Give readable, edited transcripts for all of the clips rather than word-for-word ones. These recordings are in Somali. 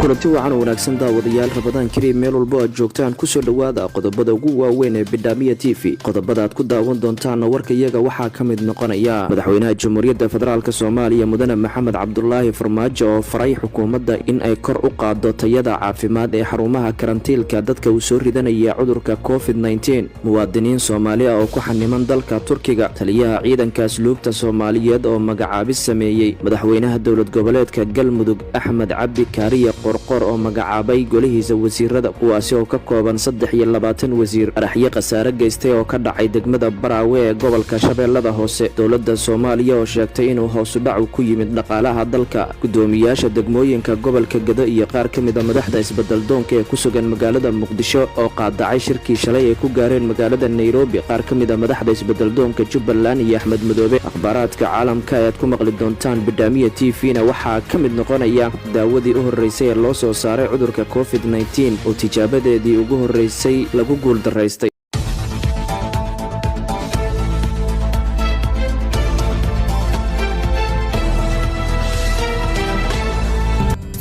Kulanti wacan oo wanaagsan, daawadayaal. Ramadaan kariim meel walbo aad joogtaan. Kusoo dhowaada qodobada ugu waaweyn ee Bidhaamiya TV. Qodobada aad ku daawan doontaanna warka iyaga waxaa ka mid noqonaya Madaxweynaha Jamhuuriyadda Federaalka Soomaaliya, Mudane Maxamed Cabdulaahi Farmaajo, oo faray xukuumadda in ay kor u qaado tayada caafimaad ee xarumaha karantiilka dadka uu soo ridanaya cudurka COVID-19. Muwaadiniin Soomaali ah oo ku xaniman dalka Turkiga. Taliyaha ciidanka Asluubta Soomaaliyeed oo magacaabis sameeyey. Madaxweynaha Dowlad Goboleedka Galmudug, Axmed Cabdi Kaariye Qorqor, oo magacaabay golihiisa wasiirada, kuwaasi oo ka kooban 23 wasiir. Qaraxyo khasaare geystay oo ka dhacay degmada Baraawe ee gobolka Shabeellada Hoose. Dowladda Soomaaliya oo sheegtay inuu hoosudhacu ku yimid dhaqaalaha dalka. Guddoomiyaasha degmooyinka gobolka Gedo iyo qaar ka mida madaxda isbeddeldoonka ee ku sugan magaalada Muqdisho oo qaadacay shirkii shalay ay ku gaareen magaalada Nairobi qaar ka mida madaxda isbeddeldoonka Jubbaland iyo Axmed Madoobe. Akhbaaraadka caalamka ee aad ku maqli doontaan Bidhaamiya TV na waxaa ka mid noqonaya daawadii u horreysay ee loo soo saaray cudurka COVID-19 oo tijaabadeedii ugu horreysay lagu guul daraystay.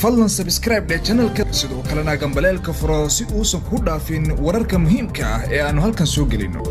Fadlan subscribe dheh channelka, sidoo kalena gambaleelka furo si uusan kuu dhaafin wararka muhiimka ah ee aanu halkan soo gelino.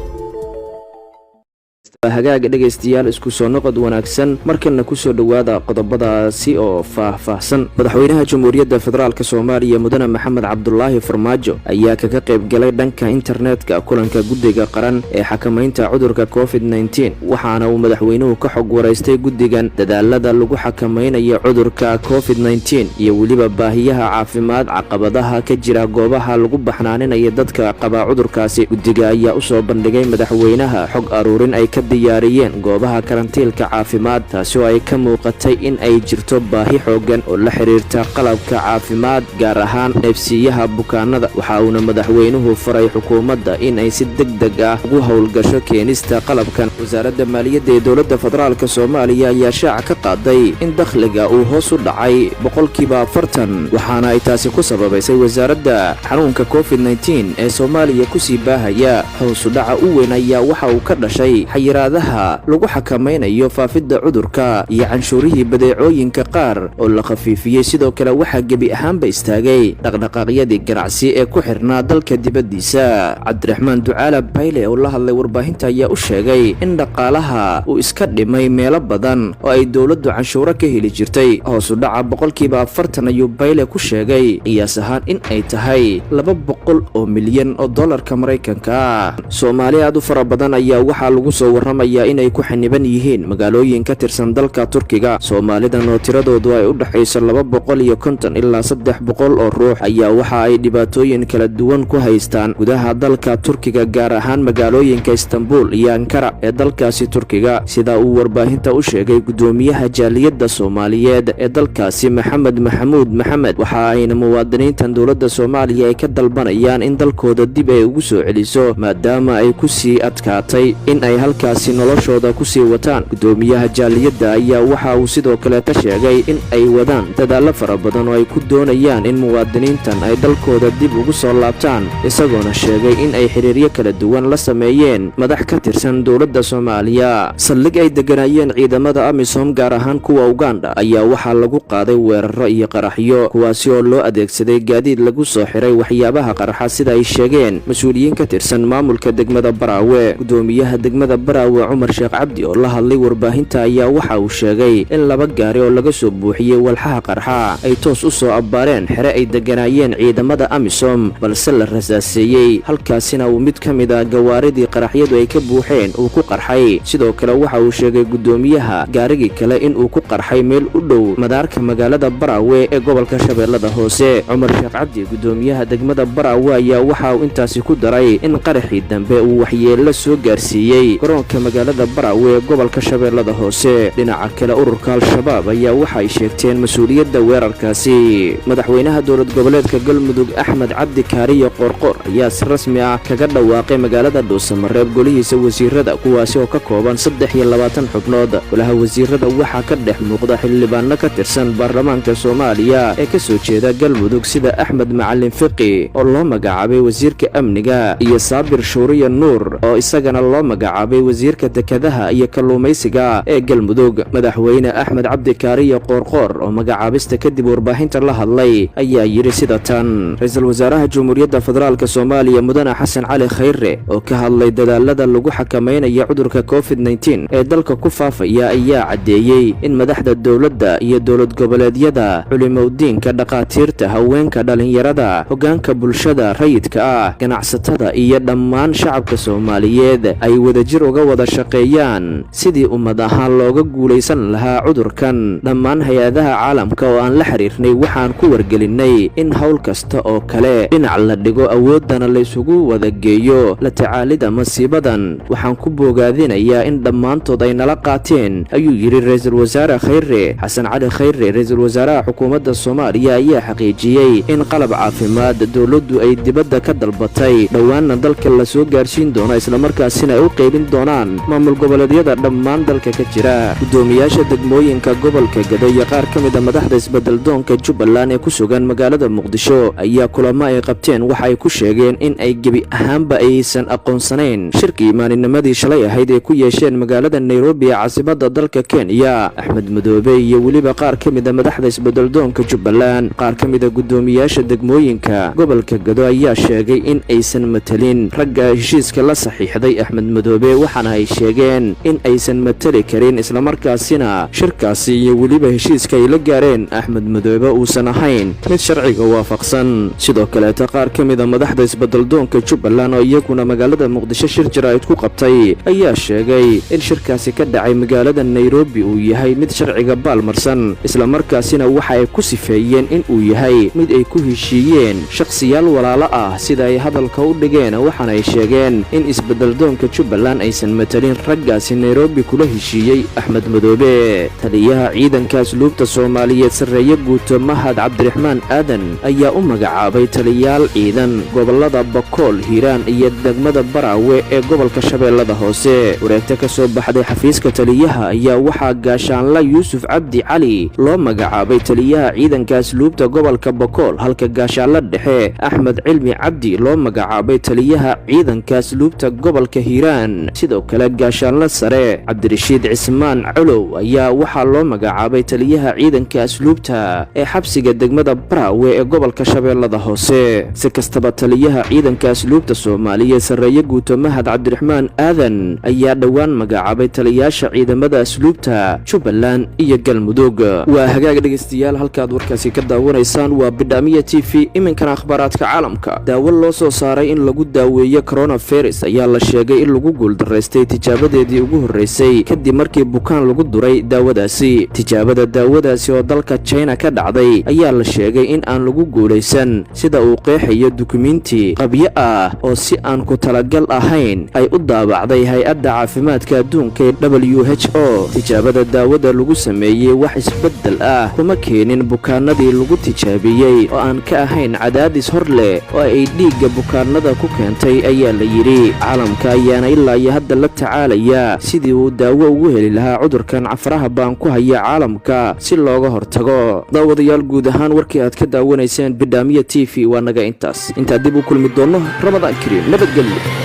Hagaaga dhegaystayaal, isku soo noqod wanaagsan. Markalna kusoo dhowaada qodobadaasi oo faah-faahsan. Madaxweynaha Jamhuuriyadda Federaalka Soomaaliya, Mudane Maxamed Cabdulaahi Farmaajo, ayaa kaga qayb galay dhanka internetka kulanka guddiga qaran ee xakamaynta cudurka COVID-19, waxaana uu madaxweynuhu ka xog waraystay guddigan dadaalada lagu xakamaynayo cudurka COVID-19 iyo weliba baahiyaha caafimaad, caqabadaha ka jira goobaha lagu baxnaaninayo dadka qaba cudurkaasi. Guddiga ayaa usoo bandhigay madaxweynaha xog aruurin ay ka diyaariyeen goobaha karantiilka caafimaad, taasi oo ay ka muuqatay in ay jirto baahi xooggan oo la xiriirta qalabka caafimaad, gaar ahaan neebsiiyaha bukaanada. Waxa uuna madaxweynuhu faray xukuumadda in ay si deg deg ah ugu howlgasho keenista qalabkan. Wasaaradda Maaliyadda ee Dowladda Federaalka Soomaaliya ayaa shaaca ka qaaday in dakhliga uu hoos u dhacay 40%, waxaana ay taasi ku sababaysay wasaaradda xanuunka COVID-19 ee Soomaaliya kusii baahaya. Hoos u dhaca u weyn ayaa waxa uu ka dhashay xayiraadaha lagu xakamaynayo faafidda cudurka iyo canshuurihii badeecooyinka qaar oo la khafiifiyey. Sidoo kale waxaa gebi ahaanba istaagay dhaqdhaqaaqyadii ganacsi ee ku xirnaa dalka dibaddiisa. Cabdiraxmaan Ducaala Bayle oo la hadlay warbaahinta ayaa u sheegay in dhaqaalaha uu iska dhimay meelo badan oo ay dowladdu canshuuro ka heli jirtay. Hoos u dhaca 40% ayuu Bayle ku sheegay qiyaas ahaan in ay tahay 200 oo milyan oo dollarka Maraykanka. Soomaali aad u fara badan ayaa waxaa lagu soo warramayaa inay ku xaniban yihiin magaalooyin ka tirsan dalka Turkiga. Soomaalidan oo tiradoodu ay u dhexayso 250 ilaa 300 oo ruux ayaa waxa ay dhibaatooyin kala duwan ku haystaan gudaha dalka Turkiga, gaar ahaan magaalooyinka Istanbul iyo Ankara ee dalkaasi Turkiga, sida uu warbaahinta u sheegay guddoomiyaha jaaliyadda Soomaaliyeed ee dalkaasi, Maxamed Maxamuud Maxamed. Waxa ayna muwaadiniintan dowladda Soomaaliya ay ka dalbanayaan in dalkooda dib ay ugu soo celiso, maadaama ay ku sii adkaatay in ay halkaasi noloshooda kusii wataan. Guddoomiyaha jaaliyadda ayaa waxa uu sidoo kaleeta sheegay in ay wadaan dadaallo fara badan oo ay ku doonayaan in muwaadiniintan ay dalkooda dib ugu soo laabtaan, isagoona sheegay in ay xiriiryo kala duwan la sameeyeen madax ka tirsan dowladda Soomaaliya. Saldhig ay degganaayeen ciidamada AMISOM, gaar ahaan kuwa Uganda, ayaa waxaa lagu qaaday weeraro iyo qaraxyo, kuwaasi oo loo adeegsaday gaadiid lagu soo xiray waxyaabaha qarxa, sida ay sheegeen mas-uuliyiin ka tirsan maamulka degmada Baraawe. Gudoomiyaha degmada Baraawe, Cumar Sheekh Cabdi, oo la hadlay warbaahinta ayaa waxa uu sheegay in laba gaari oo laga soo buuxiyey walxaha qarxa ay toos u soo abbaareen xere ay degganaayeen ciidamada AMISOM, balse la rasaaseeyey, halkaasina uu mid ka mid ah gawaaridii qaraxyadu ay ka buuxeen uu ku qarxay. Sidoo kale waxa uu sheegay guddoomiyaha gaarigii kale in uu ku qarxay meel u dhow madaarka magaalada Baraawe ee gobolka Shabeellada Hoose. Cumar Sheekh Cabdi, guddoomiyaha degmada Baraawe, ayaa waxa uu intaasi ku daray in qaraxii dambe uu waxyeello soo gaarsiiyey garoonka magaalada Baraawe ee gobolka Shabeellada Hoose. Dhinaca kale, ururka Al-Shabaab ayaa waxa ay sheegteen mas-uuliyadda weerarkaasi. Madaxweynaha Dowlad Goboleedka Galmudug, Axmed Cabdi Kaariyo Qoorqoor, ayaa si rasmi ah kaga dhawaaqay magaalada Dhuusamareeb golihiisa wasiirada, kuwaasi oo ka kooban 23 xubnood. Golaha wasiirada waxaa ka dhex muuqda xildhibaano ka tirsan baarlamaanka Soomaaliya ee ka soo jeeda Galmudug, sida Axmed Macalin Fiqi oo loo magacaabay wasiirka amniga iyo Saabir Shuuriya Nuur oo isagana loo magacaabay wasiir Wasiirka Dekedaha iyo Kalluumaysiga ee Galmudug. Madaxweyne Axmed Cabdi Kaariyo Qoorqoor oo magacaabista kadib warbaahinta la hadlay ayaa yidhi sida tan: Ra-iisul Wasaaraha Jamhuuriyadda Federaalka Soomaaliya, Mudane Xasan Cali Khayre, oo ka hadlay dadaalada lagu xakamaynayo cudurka COVID-19 ee dalka ku faafaya, ayaa caddeeyey in madaxda dowladda iyo dowlad goboleedyada, culimowdiinka, dhakhaatiirta, haweenka, dhallinyarada, hoggaanka bulshada rayidka ah, ganacsatada iyo dhammaan shacabka Soomaaliyeed ay wadajir uga wada shaqeeyaan sidii ummad ahaan looga guulaysan lahaa cudurkan. Dhammaan hay-adaha caalamka oo aan la xiriirnay waxaan ku wargelinnay in howl kasta oo kale dhinac la dhigo, awooddana laysugu wada geeyo la tacaalida masiibadan. Waxaan ku bogaadinayaa in dhammaantood ay nala qaateen, ayuu yidhi Ra-iisul Wasaare Khayre. Xasan Cali Khayre, Ra-iisul Wasaaraha xukuumadda Soomaaliya, ayaa xaqiijiyey in qalab caafimaad dowladdu ay dibadda ka dalbatay, dhowaanna dalka la soo gaarsiin doono, islamarkaasina ay u qaybin doonaan maamul goboleedyada dhammaan dalka ka jira. Guddoomiyaasha degmooyinka gobolka Gado iyo qaar ka mid a madaxda isbedeldoonka Jubbaland ee ku sugan magaalada Muqdisho ayaa kulamo ay qabteen waxa ay ku sheegeen in ay gebi ahaanba aysan aqoonsanayn shirkii maalinimadii shalay ahayd ay ku yeesheen magaalada Nairobi ee caasimada dalka Kenya, Axmed Madoobe iyo weliba qaar ka mid a madaxda isbedeldoonka Jubbaland. Qaar ka mid a guddoomiyaasha degmooyinka gobolka Gado ayaa sheegay in aysan matelin ragga heshiiska la saxiixday Axmed Madoobe, waxaana ay sheegeen in aysan mateli karin, islamarkaasina shirkaasi iyo weliba heshiiska ay la gaareen Axmed Madoobe uusan ahayn mid sharciga waafaqsan. Sidoo kaleeta, qaar ka mid a madaxda isbedeldoonka Jubbaland oo iyaguna magaalada Muqdisho shir jaraa'id ku qabtay ayaa sheegay in shirkaasi ka dhacay magaalada Nairobi uu yahay mid sharciga baalmarsan, islamarkaasina waxa ay ku sifeeyeen in uu yahay mid ay ku heshiiyeen shakhsiyaal walaalo ah, sida ay hadalka u dhigeen. Waxaana ay sheegeen in isbedeldoonka Jubbaland aysan matelin raggaasi Nairobi kula heshiiyey Axmed Madoobe. Taliyaha ciidanka Asluubta Soomaaliyeed, Sarreeye Guuto Mahad Cabdiraxmaan Aadan, ayaa u magacaabay taliyaal ciidan gobolada Bakool, Hiiraan iyo degmada Baraawe ee gobolka Shabeellada Hoose. Wareegto ka soo baxday xafiiska taliyaha ayaa waxaa Gaashaanla Yuusuf Cabdi Cali loo magacaabay taliyaha ciidanka asluubta gobolka Bakool, halka Gaashaanla Dhexe Axmed Cilmi Cabdi loo magacaabay taliyaha ciidanka asluubta gobolka Hiiraan. Sidoo kale, Gaashaanla Sare Cabdirashiid Cismaan Colow ayaa waxaa loo magacaabay taliyaha ciidanka asluubta ee xabsiga degmada Baraawe ee gobolka Shabeellada Hoose. Si kastaba, taliyaha ciidanka asluubta Soomaaliya, Sarreeye Guuto Mahad Cabdiraxmaan Aadan, ayaa dhowaan magacaabay taliyaasha ciidamada asluubta Jubbaland iyo Galmudug. Waa hagaag, dhegaystayaal, halkaad warkaasi ka daawanaysaan waa Bidhaamiya TV. Iminkana akhbaaraadka caalamka. Daawo loo soo saaray in lagu daaweeyo coronavirus ayaa la sheegay in lagu guuldaraystay tijaabadeedii ugu horreysay, kadib markii bukaan lagu duray daawadaasi. Tijaabada daawadaasi oo dalka China ka dhacday ayaa la sheegay in aan lagu guulaysan, sida uu qeexayo dukumiinti qabyo ah oo si aan ku talagal ahayn ay u daabacday hay-adda caafimaadka adduunka ee WHO. Tijaabada daawada lagu sameeyey wax isbeddel ah kuma keenin bukaanadii lagu tijaabiyey, oo aan ka ahayn cadaadis hor leh oo ay dhiigga bukaanada ku keentay, ayaa la yidhi. Caalamka ayaana ilaa iyo hadda la tacaalaya sidii uu daawo ugu heli lahaa cudurkan cafaraha baan ku haya caalamka si looga hortago. Daawadayaal, guud ahaan warkii aad ka daawanayseen Bidhaamiya TV waa naga intaas. Intaa dib u kulmi doonno, Ramadaan kariim, nabadgelyo.